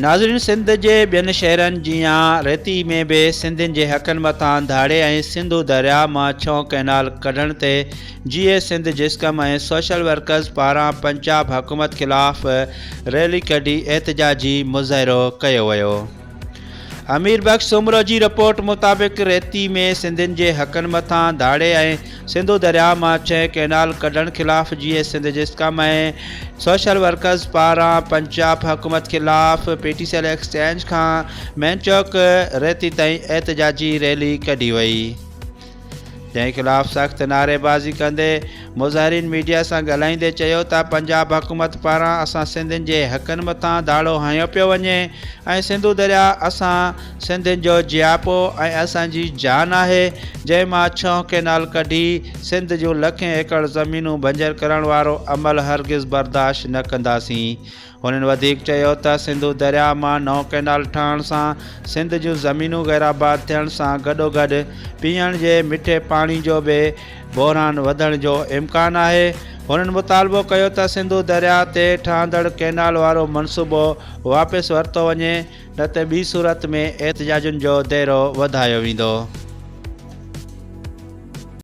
ناظرين سنڌ جي ٻين شهرن جيان ريتي ۾ به سنڌين جي حقن مٿان ڌاڙي ۽ سنڌو درياء مان ڇهون ڪئنال ڪڍڻ تي جيئي سنڌ جسقم ۽ سوشل ورڪرز پاران پنجاب حڪومت خلاف ريلي ڪڍي احتجاجي مظاهرو ڪيو ويو. امير بخش سومرو جي رپورٽ مطابق ريتي ۾ سنڌين جي حقن مٿان ڌاڙي ۽ سنڌو درياء مان ڇهه ڪئنال ڪڍڻ خلاف جيئي سنڌ جسقم ۽ سوشل ورڪرز پاران پنجاب حڪومت خلاف P T C L exchange کان مين چوڪ ريتي تائين احتجاجي ريلي ڪڍي وئي. جنهن خلاف سخت نعريبازي ڪندي مظاهرين ميڊيا سان ڳالهائيندي چيو ته پنجاب حڪومت پاران اسان سنڌين جي حقن مٿان ڌاڙو هنيو پيو وڃي ۽ سنڌو درياء اسان سنڌين جو جياپو ۽ اسان جي جان آهي جنهن مان ڇهون ڪئنال ڪڍي سنڌ جون لکين ايڪڙ زمينون بنجر ڪرڻ وارو عمل هرگز برداشت نه ڪنداسين. هنن وڌيڪ چيو ته سنڌو درياء مان نئون ڪئنال ٺاهڻ سان سنڌ جون زمينون غيرآباد ٿيڻ سان گڏوگڏ پيئڻ جي مٺي پاڻي جو به بحران وڌڻ جو امڪان آهي. هنن مطالبو ڪيو ته سنڌو درياء تي ٺهندڙ ڪئنال وارو منصوبو واپس ورتو وڃي نه ته ٻي صورت ۾ احتجاجن جو دائرو وڌايو ويندو.